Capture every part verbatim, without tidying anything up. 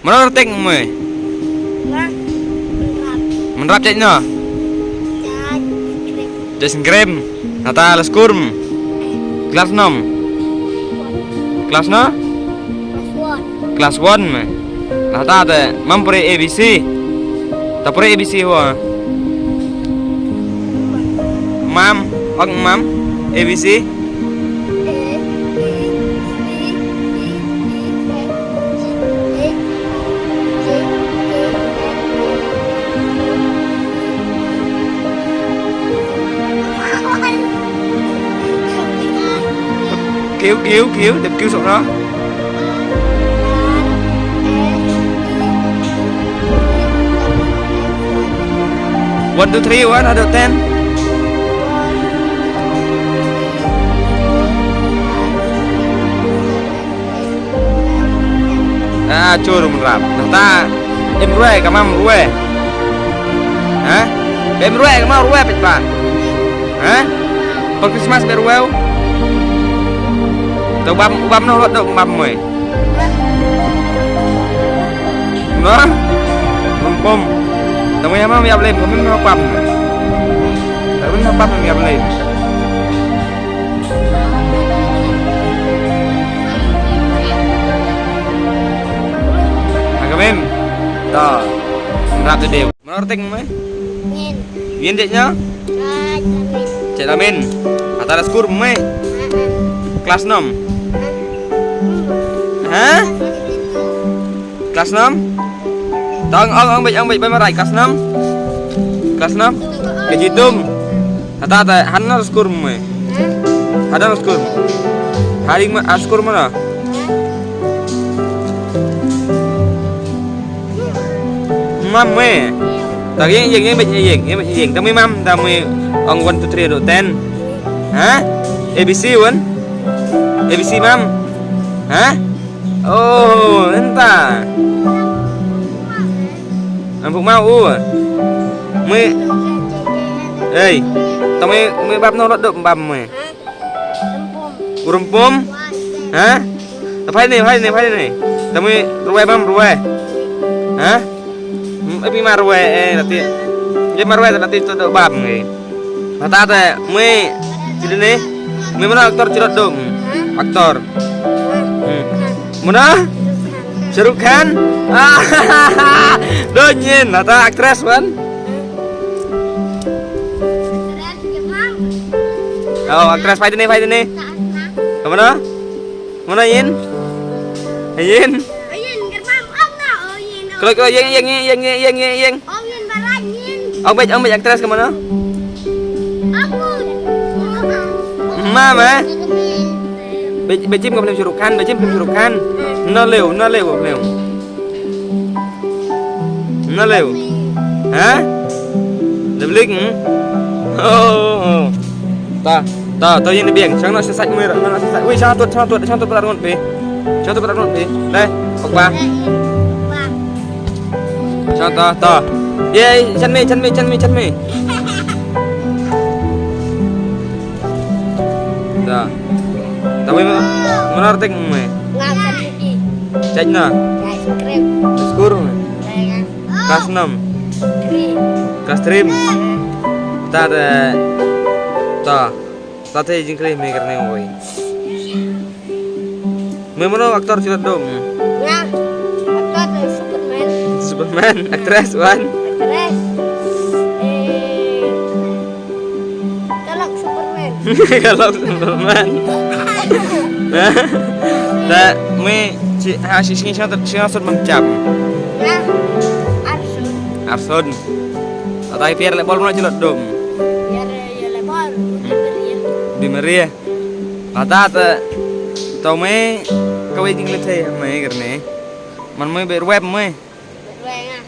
Mano rtek me? Lah. Menrap. Menrap cek no? Cek. Cek sengkrem. Nata la skur me? Klas nom? Klas no? Klas one. Klas one me? Nata te mam pure A B C. Ta pure A B C ho? Mam, ong mam, A B C. Kiew, kiew, kiew, dep kiew sok no. One, two, three, one, haduh ten. Ah, chur menrap. Nata, em rue, ka mam rue. Ha? Em rue, ka mam rue, pet ba. Ha? Por Christmas ber rue. To bam, bam no, do bam moi. No? Pom, pom. Tamo ya mam ya blem, kami no pam. Tamo no pam ya blem. Agam em. To. Rap de deu. Mano rtek me? Yin. Yin dek nya? Raj Amin. Cek Amin. Ata la skur me? Klas nom? Ha? Klas nom? Tong ong ong bej ong bej bej marai klas nom? Klas nom? Kejitum. Ata ata han no skur me? Han no skur? Hari me skur mana? Mam me. Ta yeng yeng yeng bej yeng yeng bej yeng. Ta me mam ta me ong one two three do ten. Ha? A B C one. A B C mam. Ha? Oh, enta. Ampuk mau u. Me. Ei. Ta me me bab no lot do bab me. Urempum. Ha? Phai ne, phai ne, phai ne. Tamo rue mam rue. Ha? Em, eh, pi mar rue, eh, lati. Ye mar rue lati to do bam ngi. Mata te, mui, sini ne. Mui mana aktor cilot dum. Aktor. Hmm. Mana? Shah Rukh Khan. Ah, do nyin, mata aktris wan. Oh, aktris, phai tini, phai tini. Ka mano? Mano yin? Yin? Kalau, kalau, yeng, yeng, yeng. Ong bej, ong bej aktris ka mano? Mama. Bej, bej jim ka mano Shah Rukh Khan, bej jim ka Shah Rukh Khan. No leo, no leo, leo. Na leo. Ha? Lebling, hmm? Oh, oh. Ta, ta, ta yin biang. Chang na sesat mui, na sesat. Wei, chang tut, chang tut, chang tut parat ngut pi. Chang tut parat ngut pi. Dai, ok ba. Chang ta, ta. Ye, chan me, chan me, chan me, chan me. Ta. Ta wei ma, mana rtek me? Chaj na? Skur me? Klas enam. Klas three. Ta de, ta. Ta te jingkylli me kane wei. Me mano aktor cilot dum? Nga aktor Superman. Superman, aktris wan. Aktris. Eh, Kalok Superman. Kalok Superman. Nah. Ta me ci ha ci sing sing sing sut mangcap. Nah. Arsun. Arsun. Atai pier le bol mana cilot dum. Pier ya le bol. Di Maria. Di Maria. Ata ta to me kawei jing le te me kerne. Man me be ruep me. Be ruep nga.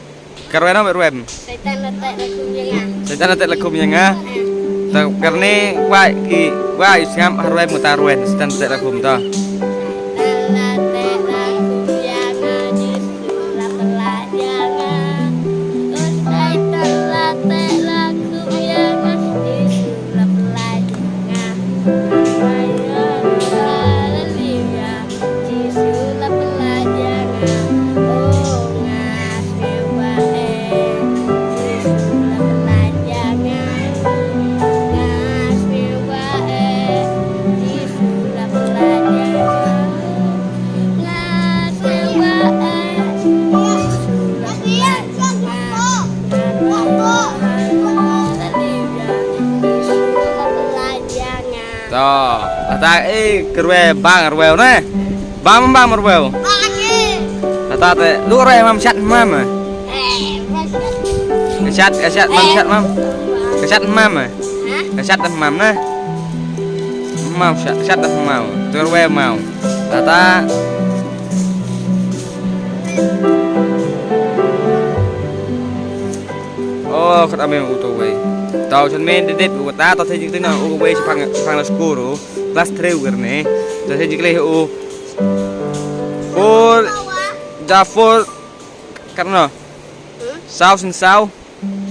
Ka ruep no be ruep. Satan na te la khum ya nga. Satan na te la khum ya nga. Eh. Ta kerne wa ki wa yu siam ha ruep mu ta ruep Satan na te la khum ta. Satan na te la khum ya nga, Jisu la pynlait ya nga. Oh, Satan na te la khum ya nga, Jisu la pynlait ya nga. Haleluya. Jisu la pynlait ya nga. Oh, Ta, eh, kyrwe bang rwe ne. Bam bam rwe. Ata te, lu rwe mam shat mam. Ka shat, ka shat mam shat mam. Ka shat mam. Ka shat mam ne. Mam shat, shat mam. Kyrwe mam. Tata. Oh, kat amen u to wei. Tau chan men dedet u ta to thei jing tina u wei sipang sipang la skuru. Class three u ne. To thei jing le u. Four, da four. Karno. Saw sin saw.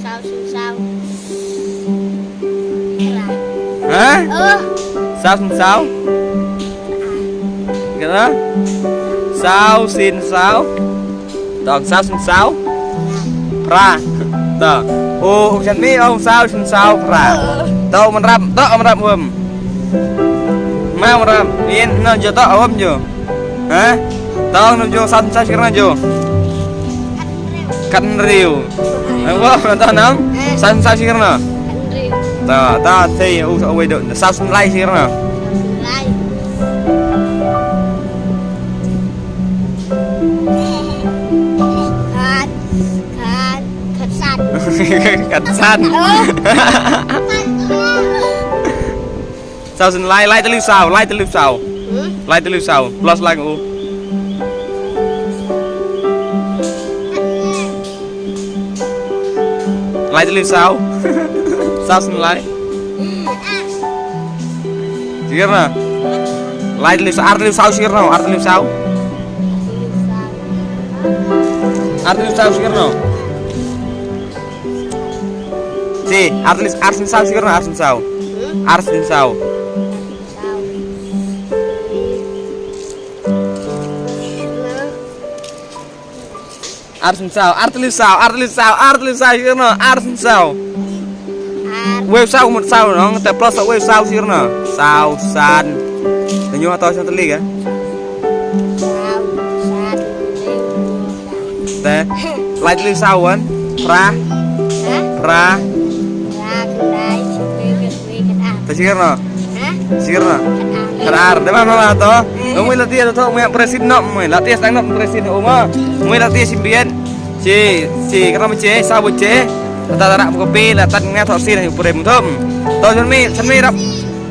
Saw sin saw. Ha? Oh. Saw sin saw. Kata? Saw sin saw. Tong saw sin saw. Pra. Tong. Oh, um chan mi ong saw sin saw pra. Tong man rap, tong man rap um. Ma man rap. Yin no jo tong um jo. Ha? Tong no jo saw sin saw sirna jo. Kat riu. Nang wa nang tong nang. Saw sin saw sirna. Ta ta thei u sa wei do. Saw sin lai sirna. Kat, kat, kat san. Kat san. Oh. Saw sin lai, lai tylli saw, lai tylli saw. Hmm? Lai tylli saw, plus lang u. Lai tylli saw. Saw sin lai. Sirna. Lai tylli saw, ar tylli saw sirna, ar tylli saw. Ar tylli saw sirna. Si, ar tylli, ar sin saw sirna, ar sin saw. Ar sin saw. Ar sin saw, ar tylli saw, ar tylli saw, ar tylli saw sirna, ar sin saw. Wei saw mut saw nong, te plus wei saw sirna. Saw san. Te nyu hato san tylli ka? Te lai tylli saw wan. Pra. Pra. Te sirna. Sirna. Khat ar. Dei ma ma to. Ngui la tia to ngui presin no ngui la tia sang no presin uma. Ngui la tia sim bien. Ci ci kata ma ci sa bu ci. Kata ra bu kopi la tat ngai thok sin hu prem thom. To san mi san mi rap.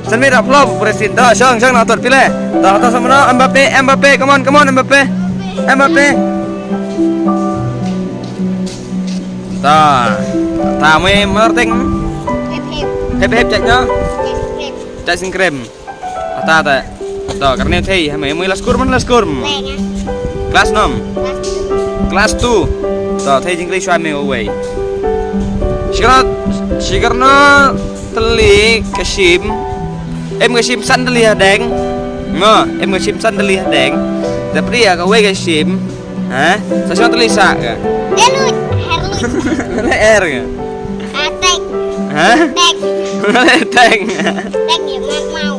San mi rap lo presin to shong shong na tot pile. To to sama no Mbappe Mbappe, come on come on Mbappe. Mbappe. Ta ta mui mer ting. Hep hep. Hep hep cak nyo. Hep hep. Cak singkrem. Ata ta. To karne thei ha me mui la skur man la skur. Class nom. Class two. To thei jingkli shwa me uwei. Shikarno shikarno teli kashim. Em kashim san teli hadeng. Ngo em kashim san teli hadeng. Tapi ya kawei kashim. Ha? Sa shong teli sa ka? Elut, herlut. Mana er ka? Atek. Ha? Tek. Mana tek? Tek ya mau mau.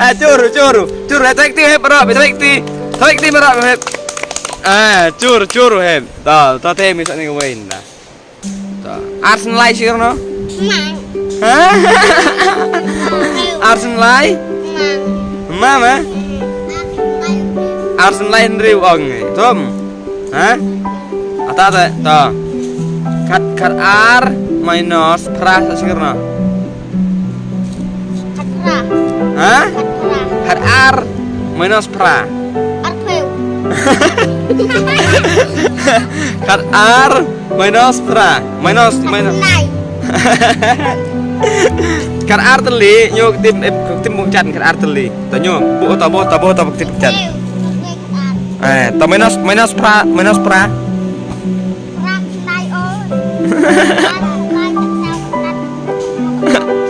Ah, curu, curu. Curu, tek ti hep ro, tek ti. Tek ti ro hep. Ah, curu, curu hep. Ta, ta te mi sa ni wei nda. Arsenal lai sir no? Mang. Ha? Arsenal lai? Mang. Mam eh? Arsenal lai nriu ong eh. Tom. Ha? Ata ta ta. Kat kat ar minus pra sa sir no. Kat pra. Ha? Kat pra. Kat ar minus pra. Ar phew. Kat ar minus pra. Minus minus. Nai. Kat ar teli nyo tim eh, tim bung chan kat ar teli. Ta nyo bu ta bu ta bu ta tim chan. Eh, ta minus minus pra minus pra. Pra nai o.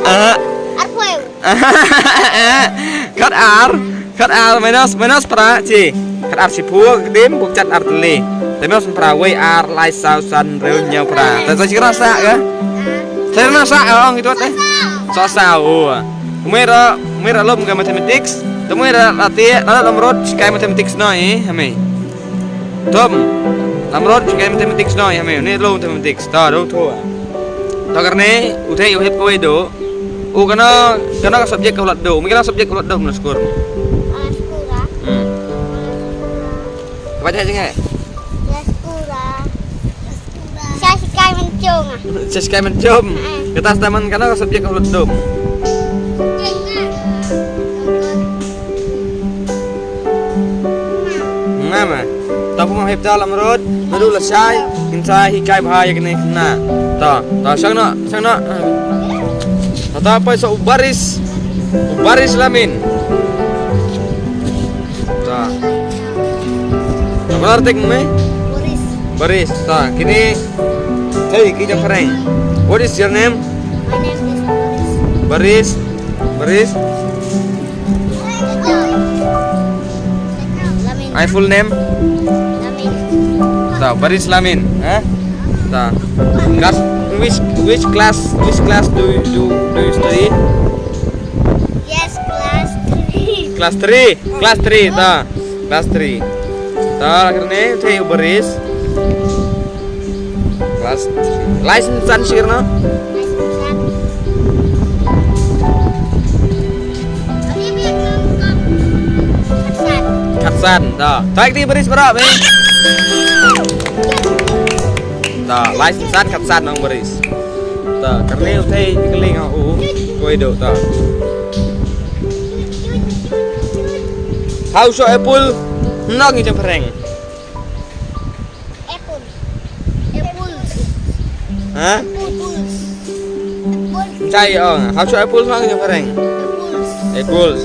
Ah. Ar phew. Kat ar, kat ar minus minus pra chi. Kat ar siphu kdim buk chat ar teli. Te minus pra wei ar lai saw san reu nyau pra. Te sa shikra sa ka? Sa na sa ka ong itu te. Sa sa o. Mui ra mui ra lom ka mathematics. Te mui ra lati la lom rot shikai mathematics no eh hame. Tom. Lam rot shikai mathematics no eh hame. Ni lo mathematics. Ta do tho. Ta karne uthei uhit ko do. U kano, kano ka subject ka u la duh? Mih kano subject ka u la duh na skul? Ah, skul ah. Hmm. Baca aja ngai. Ya skul ah. Sa hikai mynjong ah. Sa hikai mynjong. Eh. Kata staman kano ka subject ka u la duh? Nga ma. Ta pum hep ta lam rot, nadu la shai, kin sa hikai bha ïa kane na. Ta, ta shang no, shang no. Ta ta pai sa u Baris. U Baris Lamin. Ta. Apa artik me? Boris. Baris. Ta, kini. Hey, kita prank. What is your name? My name is Boris. Baris. Baris. Lamin. I full name? Lamin. Ta, Baris Lamin, eh? Ta. Class, which, which class, which class do you, do, do you study? Yes, class three. Class three, class three, ta. Class three. Ta, kane, te u Baris. Class three. Lai san shi kyrno? Khatsan, ta. Ta kti Baris baroh, be. Ta, lai san khatsan nong Baris. Ta, kane u thei kylli nga u. Koi do, ta. Hau sho apple. Nong i jam prank. Apple. Apples. Ha? Apples. Apples. Chai ong. Hau sho apples ong jam prank. Apples. Apples.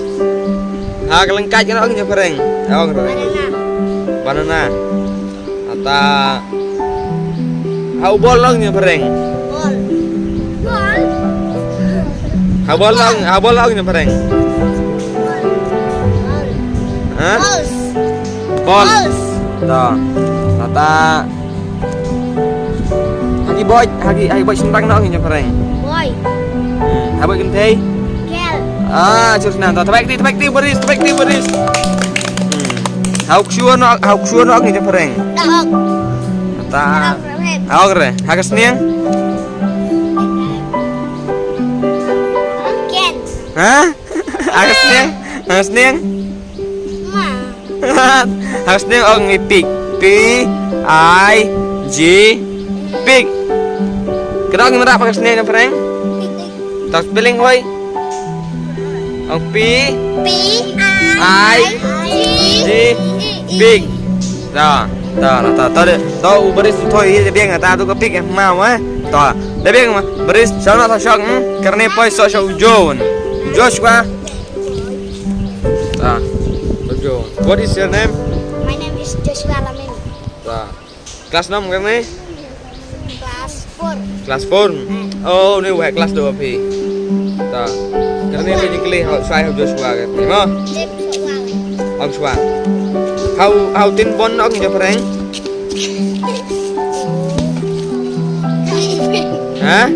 Ha ka lengkait kano ong jam prank. Ong. Banana. Banana. Ata. Hau bol ong jam prank. Bol. Bol. Hau bol ong, hau bol ong jam prank. Bol. Bol. Ha? Balls. Bol. Balls. To. Ata. Hagi boy, hagi, hagi boy sentang no ngi phareng. Boy. Hmm, hagi boy kynthei. Girl. Ah, sure na. To, tebak ti, tebak ti Baris, tebak ti Baris. Hmm. Hau kshuwa no, hau kshuwa no ngi phareng. Dog. Ta. Dog, right. Hau kre. Hagi sniang. Cat. Ha? Hagi sniang. Hagi sniang. Ma. Hagi sniang ong i pig. P I G. Pig. Kena ong ngi rap hagi sniang na phareng. Pig, pig. To spelling hoi. Ong P. P I G. G. Pig. To, to, to, to, to, u Baris to i biang ta tu ka pig ma ma. To, da biang ma. Baris, shong na to shong, hmm? Kane poi so shong u Joan. Joshua. Ah, Joshua. What is your name? My name is Joshua Lamin. Ah. Class nom kane? Class four. Class four. Oh, ni wei class dua phi. Ta. Kane ni kli hau sai hau Joshua kane mo? Joshua. Hau Joshua. Hau, hau tin bon ong jam phareng. Ha?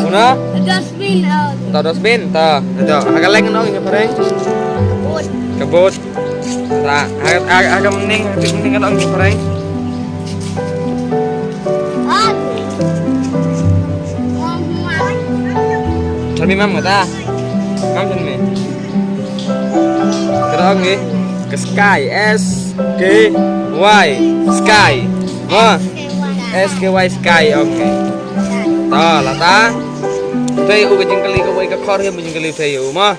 Una? Dustbin, oh. Ta dustbin, ta. Ta, hagi leng no ngi phareng. Kabut. Kabut. Ta, hagi, hagi, hagi mning, hagi mning no ngi phareng. Agi. Tell me mam kata. Mam tell me. Kata ong ngi. Ka sky, S K Y, sky. Mo. S K Y, sky, ong ngi. Ta, lata. Te u ka jingkylli ka wei ka khor hi jingkylli te u mo.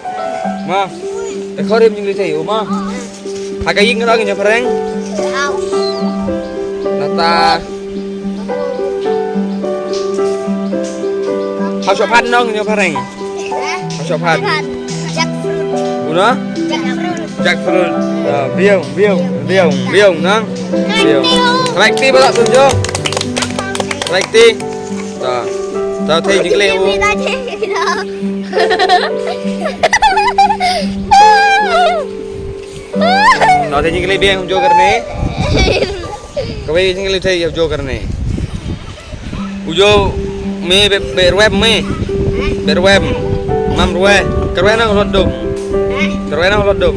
Mo. Ka khor hi jingkylli te u mo. Hagi ïing kata ong ngi phareng. Lata. Hau sho phan no ngi phareng. Hau sho phan. Jackfruit. Una? Jackfruit. Jackfruit. Ah, biang, biang, biang, biang, nang. Biang. Tebak ti bala tunjuk. Tebak ti. Ta. Ta thei jingkylli u. Ta thei jingkylli biang hum jo karne. Kawei jingkylli thei hum jo karne. Ujo me be, be rwem me. Be rwem. Mam rwe. Ka rwe na ka lot dum. Ka rwe na ka lot dum.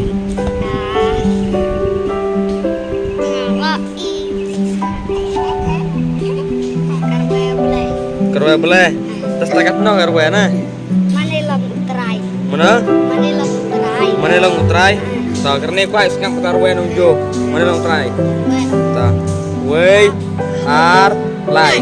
Ka rwe ble. Tas takat no ka rwe na. Ha? Mane long u trai. Mane long u trai. Ta kane kwai sngap kata rwai nong jo. Mane long u trai. Ta. Wei. Ar. Lai.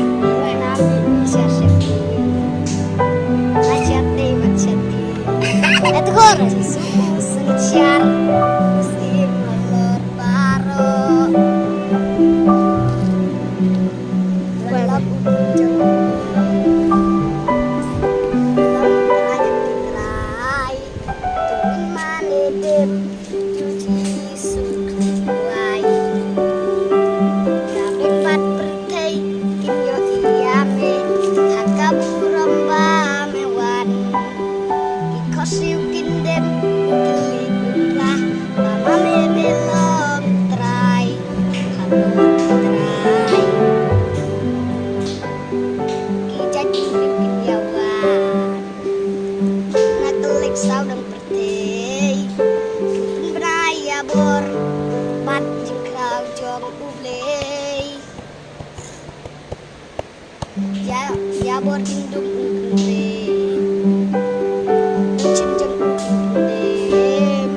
Ki jait ki briew kin ïa wan na ka leit sawdong pyrthei, kin pynbna ïa bor bad jingkhraw jong U Blei. Ïa, ïa bor kin dum U Blei. Shin jong U Blei.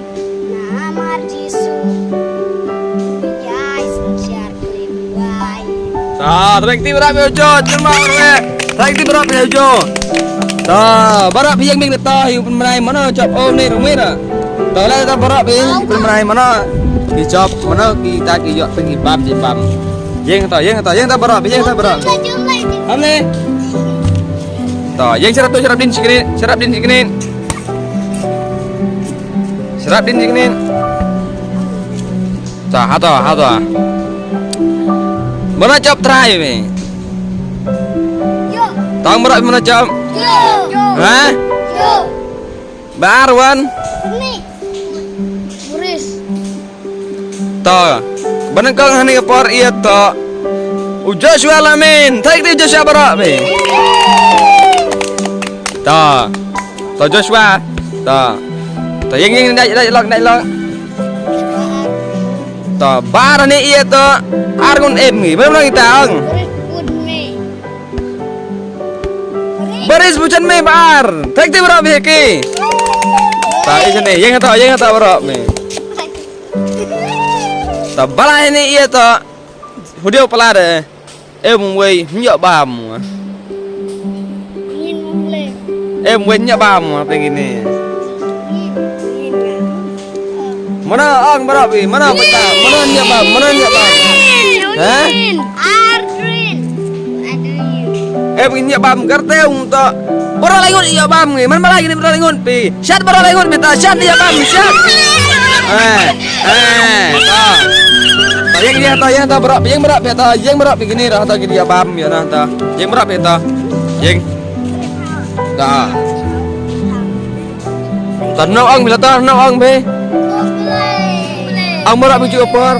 Namar Jisu ïa i synshar klim wai. Ta, thank you baroh phi jo, chun ma re. Thank you baroh phi jo. Ta, baroh phi ïeng ming ta hi u pynbnai mano chop o ne rumi ra. Ta la ta baroh phi pynbnai mano. Ki chop mano ki ta ki ïoh phi bam ki bam. Ïeng ta, ïeng ta, ïeng ta baroh phi, ïeng ta baroh. Am ne. Ta, ïeng sharap tu, sharap din sikit, sharap din sikit. Sharap din sikit. Ta, ha ta, ha ta. Mano chop trai me. Yo. Tang baroh mano chop. Yo. Ha? Yo. Ba ar wan. Ni. Boris. To. Ba nyngkong ha kane ka por ïa to. U Joshua Lamin. Thank you Joshua baroh me. To. To Joshua. To. To ïeng ïeng dai dai lok dai lok. To ba ar ne ïa to. Ar ngun em ngi. Ba nang ita ang. Boris Putme. Boris Buchan me ba ar. Thank you baroh phi ki. Ta ïa ne ïeng to ïeng to baroh me. Ta ba la ne ïa to. Hudio pala de. Em wei ïa bam. Em wei ïa bam pe kine. Mana ang baroh phi, mana peta, mana ïa bam, mana ïa bam. Ha? Adrian. Em ïa bam karte ung to. Baroh lai ngut ïa bam ngi, man malai kine baroh lai ngut phi. Shat baroh lai ngut phi ta, shat ïa bam, shat. Eh. Eh, ta. Ta ïeng ïeng ta ïeng ta baroh ïeng baroh phi ta ïeng baroh phi kine ra ta ki ïa bam ïa na ta. Ïeng baroh phi ta. Ïeng. Ta. Ta no ang phi ta no ang phi. Ang baroh phi ju por.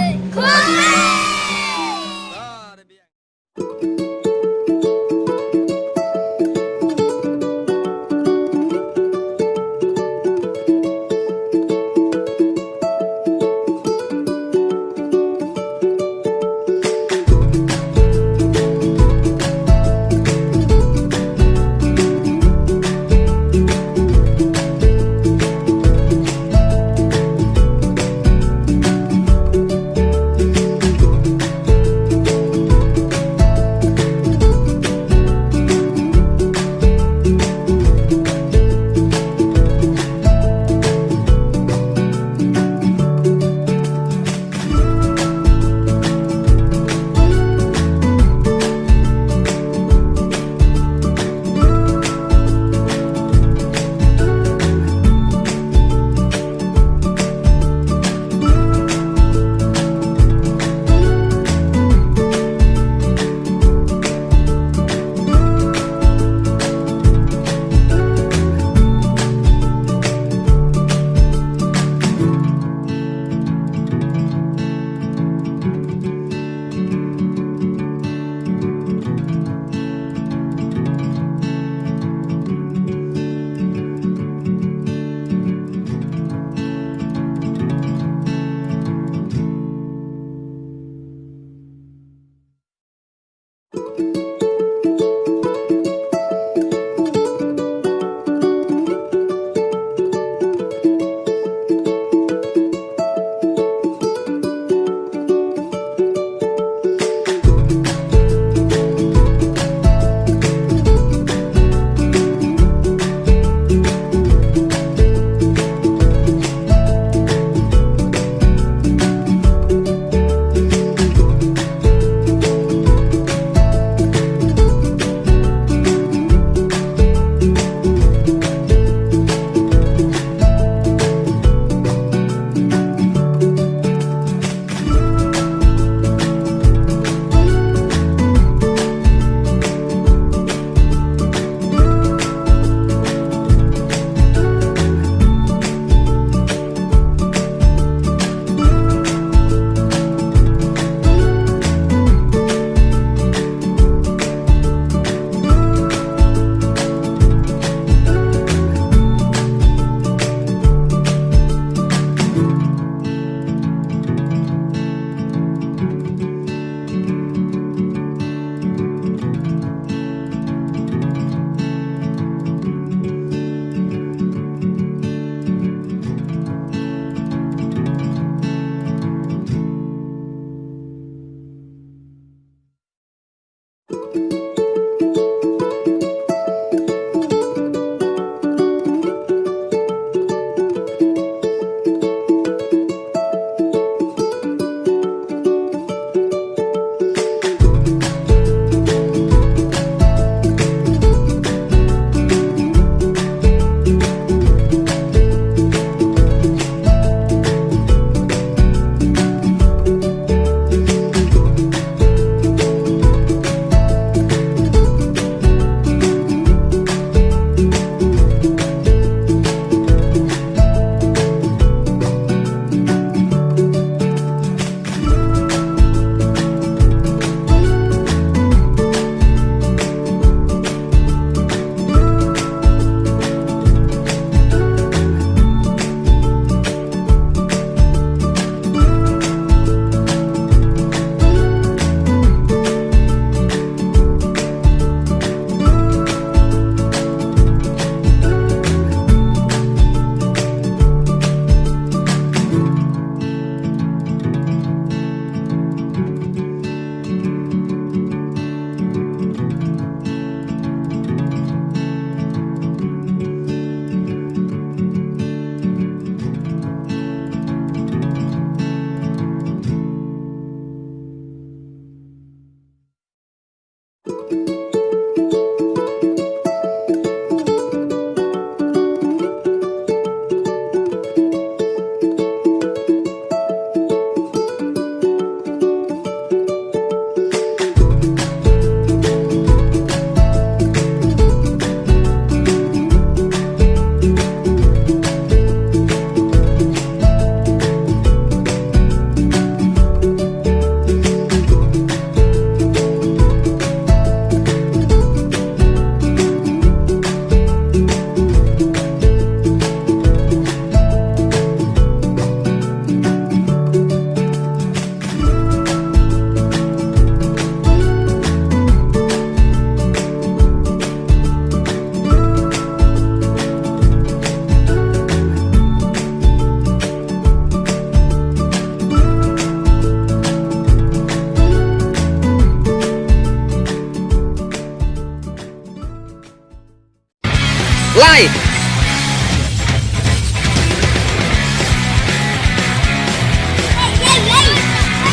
Lai.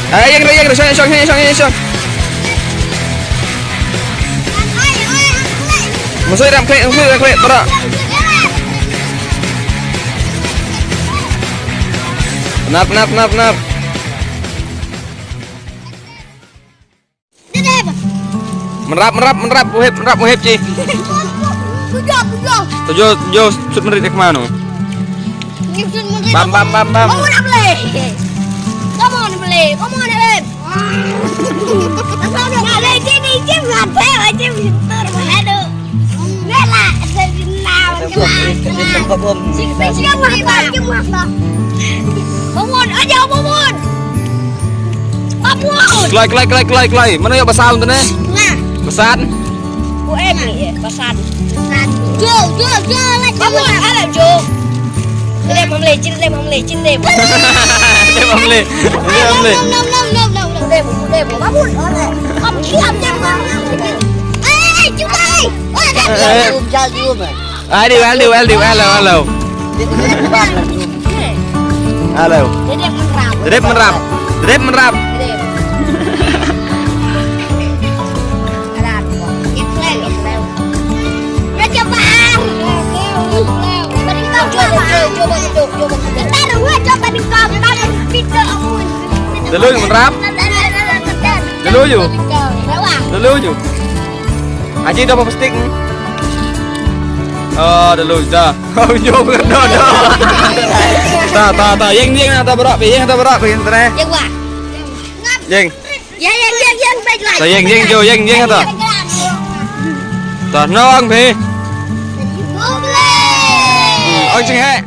Ai, ïeng, ïeng, shong, shong, shong, shong, shong. Masuk ram klik, masuk ram klik, bro. Penap, penap, penap, penap. Menrap, menrap, menrap, muhib, menrap, muhib, ci. Tujuh, tujuh. Tujuh, tujuh, sut menrit ek mano. Ini sut menrit. Bam, bam, bam, bam. Kamu nak beli? Kamu nak beli? Kamu nak beli? Nak beli, ci, ni, ci, berapa ya, ci, bentar, aduh. Bela, saya kenal, kenal, kenal. Sik, sik, sik, apa, apa, apa? Bangun, aja, bangun. Bangun. Kloi, kloi, kloi, kloi, kloi. Mano ïoh ba san tu ne? Nah. Ba san? Bu em ni, eh, ba san. Ba san. Jo, jo, jo, lah, jo. Bangun, alah, jo. Lem, mam lem, cin lem, mam lem, cin lem. Lem, mam lem. Lem, mam lem. Nom, nom, nom, nom, nom, nom. Lem, lem, bangun. Alah. Kamu diam, jangan. Eh, eh, cuba, eh. Oh, ada. Eh, eh. Jal, jal, jal. Ah, di well, di well, di well, hello, hello. Hello. Dedep menrap. Dedep menrap. Dedep menrap. Dedep. Ada apa? Iklan, iklan. Ya, coba. Coba, coba, coba, coba, coba. Kita dua coba di kau, kita speaker on. Dulu menrap. Dulu ju. Dulu ju. Aji dah apa stick? Oh, dulu dah. Oh, jom ke dah dah. Ta, ta, ta. Yang, yang ta berak, yang ta berak, yang ta. Yang wah. Yang. Yang, yang, yang, yang baik lah. Ta, yang, yang, jo, yang, yang ta. Ta, nawang be. Boleh. Hmm, ang ching hai.